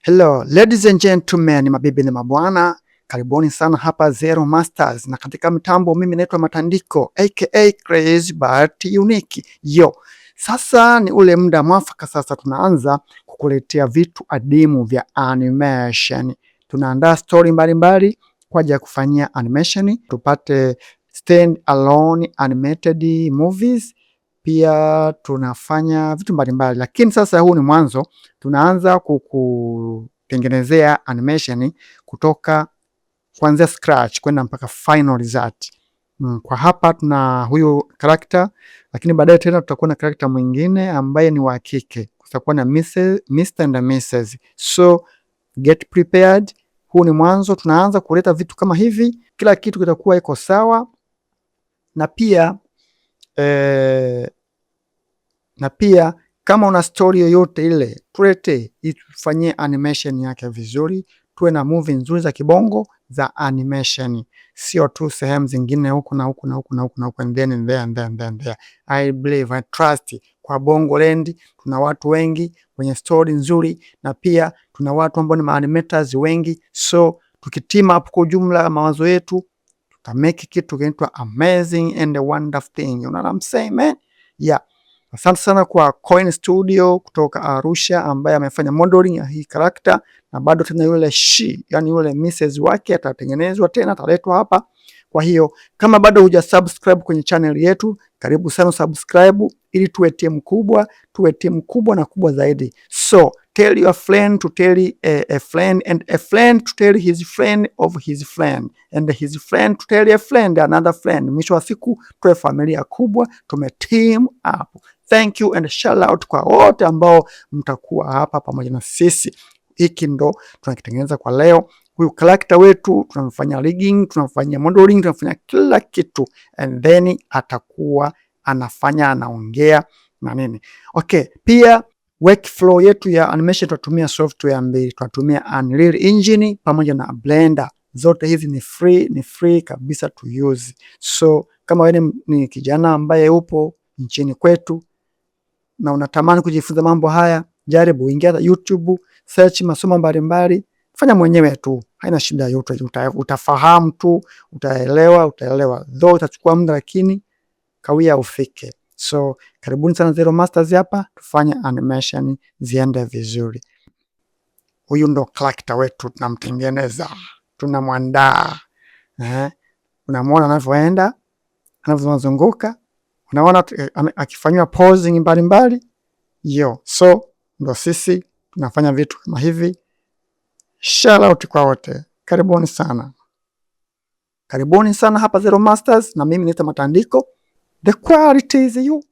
Hello, ladies and gentlemen, mabibi na mabwana, karibuni sana hapa Zero Masters, na katika mtambo mimi naitwa Matandiko aka Crazy but Unique. Yo, sasa ni ule muda mwafaka, sasa tunaanza kukuletea vitu adimu vya animation. Tunaandaa story mbalimbali kwa ajili ya kufanyia animation, tupate stand alone animated movies. Pia tunafanya vitu mbalimbali, lakini sasa huu ni mwanzo. Tunaanza kukutengenezea animation kutoka kuanzia scratch kwenda mpaka final result. Kwa hapa tuna huyu character, lakini baadaye tena tutakuwa na character mwingine ambaye ni wa kike. Kutakuwa na Mrs., Mr. and Mrs. So get prepared. Huu ni mwanzo, tunaanza kuleta vitu kama hivi, kila kitu kitakuwa iko sawa, na pia kama una story yoyote ile tulete, ili tufanyie animation yake vizuri, tuwe na movie nzuri za kibongo za animation, sio tu sehemu zingine huku na huku na huku na huku na huku and then and there and there and there and there. I believe, I trust kwa Bongo Land tuna watu wengi wenye story nzuri, na pia tuna watu ambao ni animators wengi, so tukiteam up kwa ujumla mawazo yetu tutamake kitu kinaitwa amazing and a wonderful thing. You know what I'm saying, man? Yeah. Asante sana kwa Coin Studio kutoka Arusha ambaye amefanya modeling ya hii character, na bado tena yule she, yani yule Mrs wake atatengenezwa tena, ataletwa hapa. Kwa hiyo kama bado huja subscribe kwenye channel yetu, karibu sana subscribe ili tuwe timu kubwa, tuwe timu kubwa na kubwa zaidi. So tell your friend to tell a friend and a friend to tell his friend of his friend and his friend to tell a friend another friend. Mwisho wa siku tuwe familia kubwa, tume team up. Thank you and shout out kwa wote ambao mtakuwa hapa pamoja na sisi. Hiki ndo tunakitengeneza kwa leo. Huyu character wetu tunamfanyia rigging, tunamfanyia modeling, tunamfanyia kila kitu and then atakuwa anafanya, anaongea na nini. Okay, pia workflow yetu ya animation tunatumia software mbili, tunatumia Unreal Engine pamoja na Blender. Zote hizi ni free, ni free kabisa to use. So kama wewe ni kijana ambaye upo nchini kwetu na unatamani kujifunza mambo haya, jaribu ingia YouTube, search masomo mbalimbali, fanya mwenyewe tu, haina shida yote, utafahamu tu, utaelewa, utaelewa. Though utachukua muda, lakini kawia ufike. So karibuni sana Zero Masters hapa, tufanye animation ziende vizuri. Huyu ndo character wetu, tunamtengeneza, tunamwandaa. Eh, unamwona anavyoenda, anavyozunguka, unaona akifanywa posing mbalimbali. Yo, so ndo sisi tunafanya vitu kama hivi. Shout out kwa wote, karibuni sana, karibuni sana hapa Zero Masters, na mimi naitwa Matandiko. The quality is you.